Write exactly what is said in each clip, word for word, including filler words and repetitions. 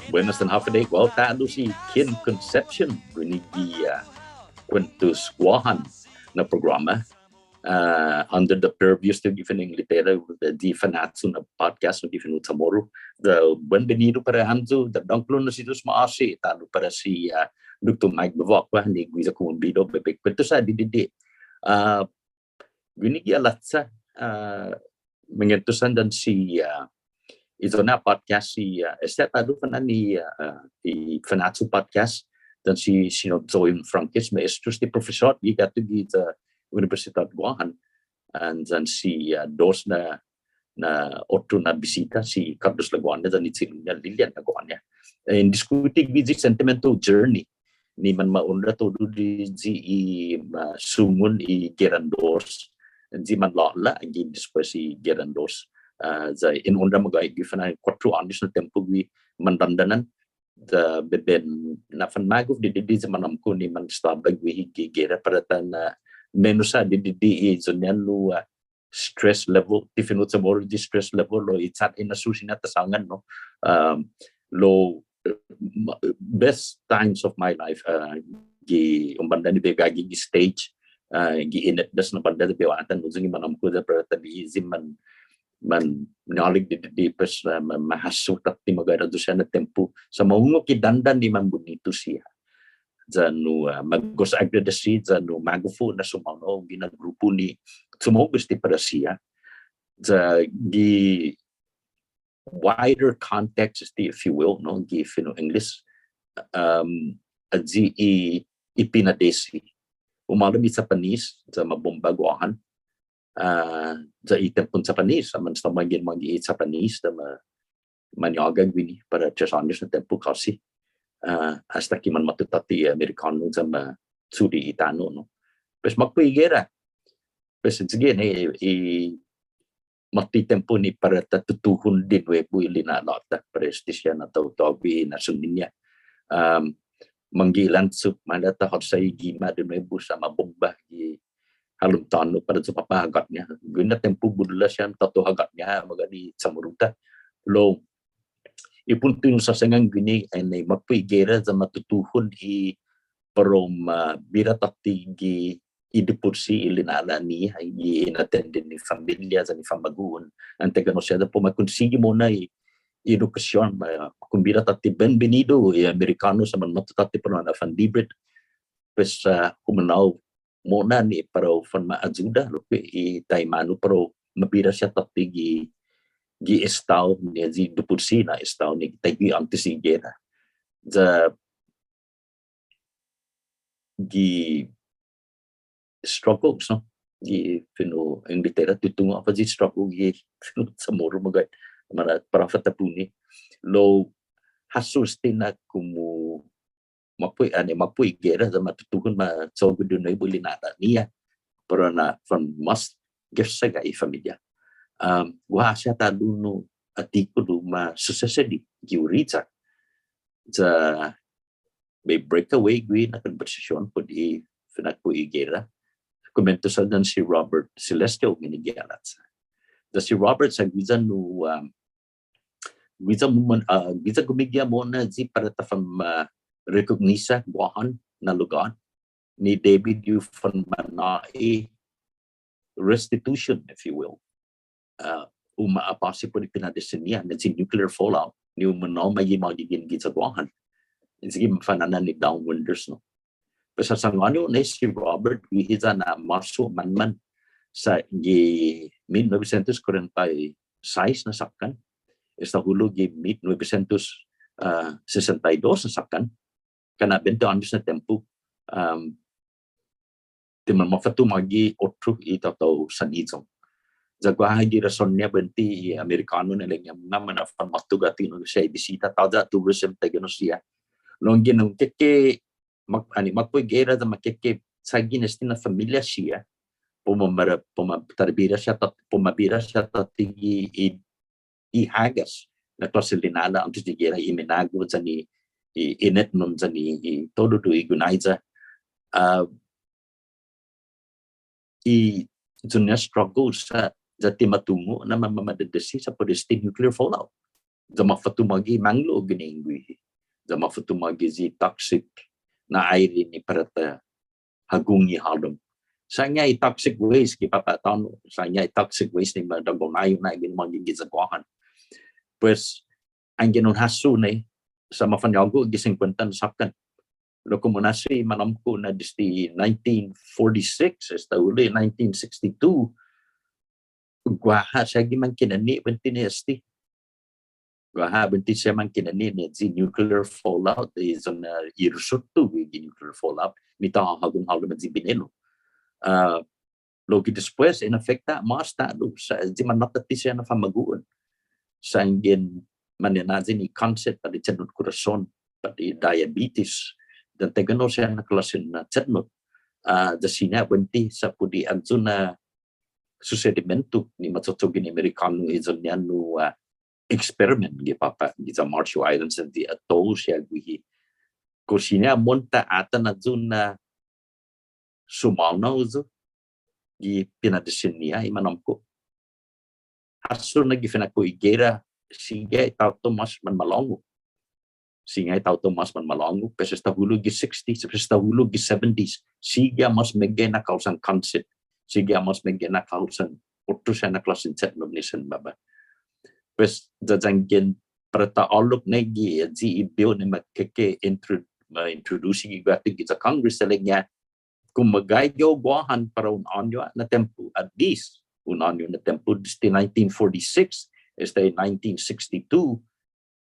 Buenas yan håfa adai. Guåhu ta'lo si Ken Concepcion, guini gi, ah, Kuentos Guåhan na programa. Ah, under the purview este gi fino' Inglatera, di Fanachu na podcast, di fino' Chamoru. Di bienbenidu para hamyo, di dångkolo na si Yu'os ma'åse', ta'lo para si, ah, Doktor Mike Bevacqua, ni guiya kumumbida, bai, bai kuentos ha' didide'. Ah, guini gi halacha, ah, manguentos yan si, ah, i iyo-ña podcast si, ah, esta ta'lo fana'an i, ah, i Fanachu podcast, yan si Siñot Joey Franquez, maestro este profesot, gi guatu gi, ah, Unibetsidåt Guåhan, yan si, ah, dos na, na otro na bisita, si Carlos Laguaña, yan i che'lu-ña Lilian Laguaña. Eh, in diskuti guiya i sentimental journey ni manma'onra todu i, i, ah, sungon i geran dos. I manlå'la' gi despues i geran dos. Ah, ya in onra meggai gi fana'an kuåttro åños na tiempo gi mandåndan. Ya bai bai na'fanmagof didide' ya manåmko' ni manestaba guihi gi gera para ta na'menos ha' didide' i iyo-ña nu, ah, stress level, ti fino' Chamoru i stress level, lao i chat i na'susi na ta sångan, no? Um, lao, uh, ma-, best times of my life, uh, gi un bånda ni bai gaige gi stage, uh, gi inetdas na bånda bai atan, nu, ya gi manåmko' ya para ta bai easy man, manmaolek didide' pues, uh, ma-, mahasso tåtte magåhet ayu siha na tiempo. Sa' mahungok i dandan ni manbunitu siha. Ya nu, ah, ma gos agradesi, ya nu magof yu' na sumaonao gi na grupu ni sumåonao este para siha. Ya gi wider context este, if you will, no, gi fino' English. Um, ayu i, i pinadesi. Humålom i Japanese, ya mabomba Guåhan. Ah, ya i tiempon Japanese, sa' manestaba mågi, mågi i Japanese, ya ma-, mañåga guini para tres åños na tiempo kåsi. Ah, asta ki manmåtto tåtte i Amerikånu ya ma sudi i tano', no. Pues makpo' i gera. Pues sigi ni, i måtto i tiempo ni para ta tutuhon di nuebu i lina'la'-ta, para este siha na taotao guini na sangåni-ña. Um, manggilan yu', maila' ta håtsa i gima' di nuebu sa' mabomba gi halom tåno' para yu' påpa' hågatña. Guini na tiempo bula siha taotao hågatña, magåhet i Chamoru-ta. Lao, i punto i sasångan guini, eh, ni makpo' i gera ya ma tutuhon i para u mabira tåtte gi i dipotsi i lina'la'-ñiha, i inatende ni familia, yan i famagu'on. An taiguenao siha ya para u ma konsigi mo'na i, i edukasion, ma kumbida tåtte bienbenidu i Amerikånu sa' manmåtto tåtte para u na'fanlibre. Pues, ah, humanao mo'na ni para u fanma ayuda lokkue' i taimanu para u mabira siha tåtte gi, gi estao ni, gi dipotsi na estao ni taiguihi åntes i gera. Ya gi struggles, no? Gi fino' Inglatera, ti hu tungo' håfa i struggle gi fino' Chamoru magåhet. Maila' para håfa ta puni. Lao hasso este na komu makpo', annai makpo' i gera ya ma tutuhon ma cho'gue di nuebu i lina'la'-ñiha. Para u na'fanmås gef saga i familia. Um, guaha siha ta'lo na attikulu ma susesedi gi uriya. Ya bai break away guihi na konbersasion put i finakpo' i gera. Kumuentos ha' yan si Robert Celestial guini gi halacha. Ya si Robert sa' guiya nu, um, guiya mu-, ah, guiya gumigiha mo'na i para ta fan, ah, rekognisa Guåhan na lugåt ni debi di u fanmanå'i restitution, if you will. Ah, u ma apåsi put i pinadesi-ña, ni i nuclear fallout, ni u mungnga mågi mågi guini giya Guåhan. Ni sigi mafana'an i downwinders, no. Pues ha sangåni yu' ni si Robert, guihi ya na mås yu' manman sa' gi mit nubesientos kuarenta i sais na såkkan, esta hulo' gi mit nubesientos, ah, sesenta i dos na såkkan, kana' bente åños na tiempo, um, ti manmåfatto mågi otro i taotao sanhiyong. Ya guaha gi rason-ña buente i Amerikånu na ilek-ña mungnga mana'fanmåtto guatu i unu siha i bisita, tåya' tourism taiguenao siha. Lao yanggen un keke, mak-, annai makpo' i gera ya ma keke chagi na este na familia siha, para u ma-, para u ma-, para u bira siha tåt-, para u ma bira siha tåtte gi i, i hagas na klåse lina'la' åntes di gera, i minago yan i, i inetnon yan i, i todu i gunaiya. Ah, i iyo-ña struggle sa' ya ti ma tungo' na ma-, ma-, madedesi sa' put este nuclear fallout. Ya måfatto mågi manglo' guini gi Ya måfatto mågi i toxic na aire ni para ta hagungi hålom. Sa' ña i toxic waste gi papa' tåno', sa' ña i toxic waste ni ma dagonayu na guini mågi giya Guåhan. Pues, anggen un hasso ni, sa' mafañågu gi singkuenta na såkkan. Lao komu na'si i manåmko' na desde nineteen forty-six, esta hulo' nineteen sixty-two, guaha siha gi mangkinenne' buente ni este. Guaha buente siha mangkinenne' ni i nuclear fallout, i zona i resorto gi nuclear fallout, ni ta hahagung hålom i binelo. Ah, lao gi despues, in afekta mås ta'lo, sa' i manåtati siha na famagu'on. Sa' anggen mañaina i kanset, pat i chetnot kurason, pat i diabetes, yan taiguenao siha na klåsen na chetnot. Ah, ya siña buente sa' put i ayu na susedimiento ni macho'cho'gue ni Amerikånu i iyon-ñiha nu, ah, experiment gi papa', giya Marshall Islands yan i atoll siha guihi. Kao siña mohon ta atan ayu na sumaonao yu' gi pinadesen-ñiha i manåmko'. Hasso na gi finakpo' i gera, sigi i taotao mås manmalångu. Sigi i taotao mås manmalångu, pues esta hulo' gi sixties, pues esta hulo' gi seventies. Sigi mås meggai na kaosan kanset. Sigi mås meggai na kaosan otro siha na klåsen chetnot ni sen baba. Pues ya yanggen para ta ålok nai gi, eh, i bill ni ma keke intro-, ma introduce gi guatu giya Congress, ilek-ña, kao meggai hao Guåhan para un åñu na tiempo, at least, un åñu na tiempo, desde nineteen forty-six esta nineteen sixty-two,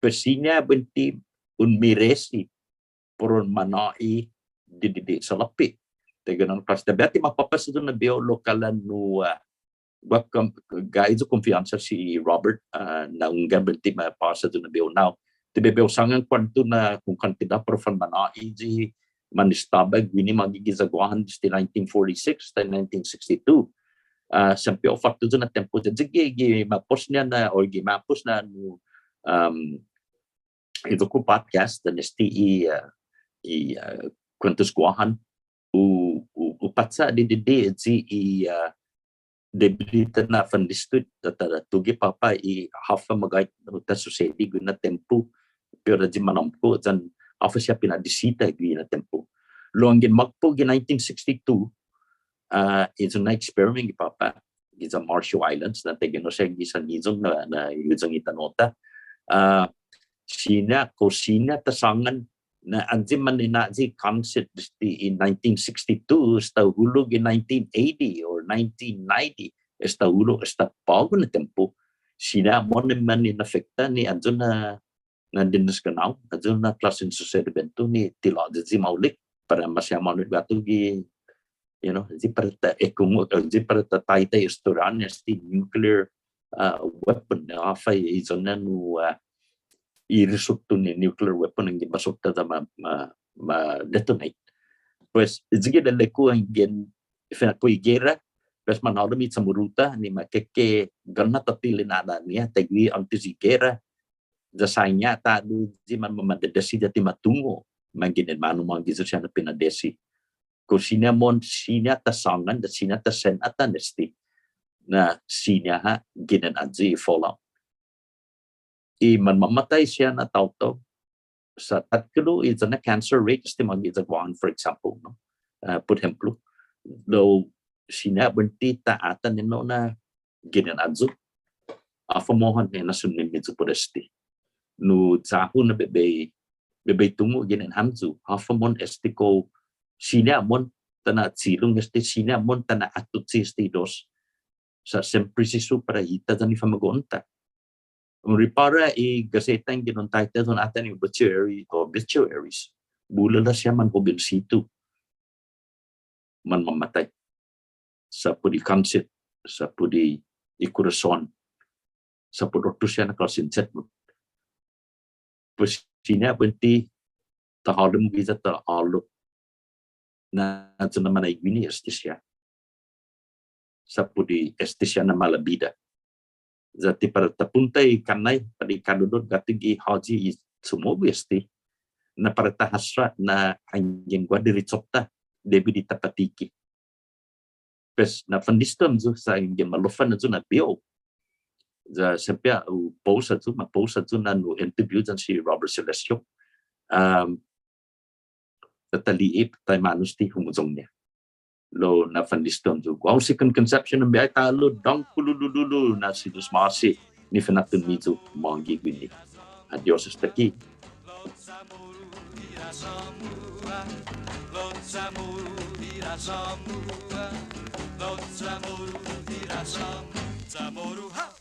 pues siña buente un meresi para un mannå'i didide' salåpe'. Taiguenao na klåse. Tåya' ti ma påpasa ayu na bill lao kalan nu, ah, guaha, gaige yu' konfiånsa si Robert, ah, na hunggan buente ma påsa ayu na bill now. Ti bai bai hu sångan kuånto na, kuånto na para u fanmannå'i i manestaba guini mågi giya Guåhan desde nineteen forty-six esta nineteen sixty-two. Ah, siempre u fåtto ayu na tiempo, ya gi, gi ma'pos-ña na, or gi ma'pos na nu, um, i iyo-ku podcast yan este i, ah, i, ah, Kuentos Guåhan, hu, hu, hu pacha didide' i, ah, debi di ta na'fanlisto, ta, ta, tuge' påpa' i håfa meggai ta susedi guihi na tiempo, pi'ot ayu i manåmko' yan håfa siha pinadesi-ta guihi na tiempo. Lao anggen makpo' gi nineteen sixty-two, ah, i iyo-ña experiment gi påpa', giya Marshall Islands, na taiguenao siha gi sanhiyong na, na huyong i tano'-ta. Ah, siña, kao siña ta sångan, na ayu i mañaina i kanset desde i nineteen sixty-two, esta hulo' gi nineteen eighty or nineteen ninety, esta hulo', esta på'go na tiempo. Siña mohon i mañaina afekta ni ayu na, na dinas ganao, ayu na klåsen susedimiento ni ti lå'la' i maolek, para maseha månu guatu gi, you know, i para ta ekungok, i para ta taitai estorian este nuclear, ah, weapon, håfa i iyo-ña nu, ah, i resorto ni nuclear weapon anggen maseha ta ma, ma, ma detonate. Pues, i sigi ilelek-hu anggen finakpo' i gera, pues manhålom i Chamoru-ta, ni ma keke gana tåtte lina'la'-ñiha, taiguihi åntes i gera, ya siña ta'lo i man mamadedesi ya ti ma tungo', manginen månu mågi siha na pinadesi. Kao siña mohon, siña ta sångan, ya siña ta sen atan este, na siña ha' ginen ayu i fallout. I manmamatai siha na taotao, sa' takkilo' i iyo-ña cancer rate este mågi giya Guåhan, for example, no? Ah, put ehemplo, lao siña buente ta atan enao na ginen ayu. Håfa mohon i na'sunen-miyu put este. Nu ya-hu na bai, bai, bai, bai tungo' ginen hamyo. Håfa mohon este kao siña mohon ta na'chilong este, siña mohon ta na'atotche este i dos. Sa' sen presisu para hita yan i famagu'on-ta. Un ripåra i gaseta anggen un taitai ayu na atan i obituary, obituaries. Bula la siha manhobensitu manmamatai. Sa' put i kanset, sa' put i kurason, sa' put otro siha na klåsen chetnot. Pues siña buente ta hålom guiya ta ålok na ayu na mañaina-guini este siha. Sa' put i este siha na mala bida. Ya ti para ta punta i kannai, pat i kaddudot guatu gi håyi i sumåga este, na para ta hasra na anggen guaha derecho-ta, debi di ta patiki. Pues na'fanlisto hamyo sa' anggen malofan ayu na bihu. Ya siempre hu post ayu, ma post ayu na nu interview yan si Robert Celestio. Um, ta tali'e' taimanu este humuyong-ña. Lao na'fanliston yu'. Guåhu si Con-, Concepcion, un biahi ta'lo, dångkulu lululu, na si Yu'os ma'åse' ni finatton-miyu mågi guini. Adios asta ki. Chamorro, ha!